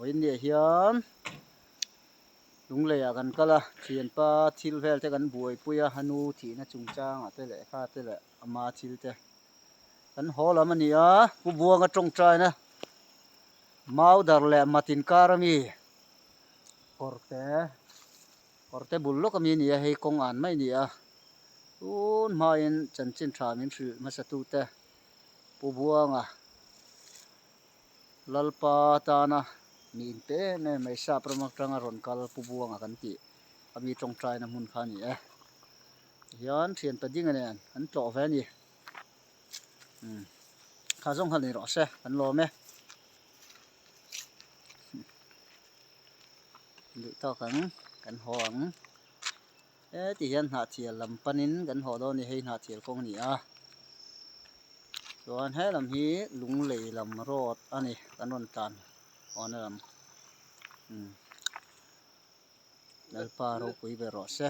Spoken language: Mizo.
Vawiinniah hian Lungleiah kan kal a, thianpa thil vel te kan buaipui a, a nu thihna chungchangah te leh kha te leh ama thil te kan haw lam a ni a, Pu Buanga tawngtaina Maudar leh Matinkar ami kawrte kawrte bul lawk ami a ni a, hei kawng an mai a ni a, tun hmain chanchin tha min hrilh hmasa tute Pu Buanga Lalpa tana mi inpe em em mai sap ram atanga rawn kal Pu Buanga kan tih a mi tawngtaina hmun kha a ni e. Tihian thianpa dinga nen an tlawh ve a ni. Umm kha zawng kha ni rawh se kan lawm e. Duh tawk ang kan haw ang. Heti hian hnahthial lam panin kan haw dawn a ni hei hnahthial kawng a ni a chuan he lam hi lunglei lam road a ni kan rawn tlan awna lam umm lalpa ropui ber rawh se.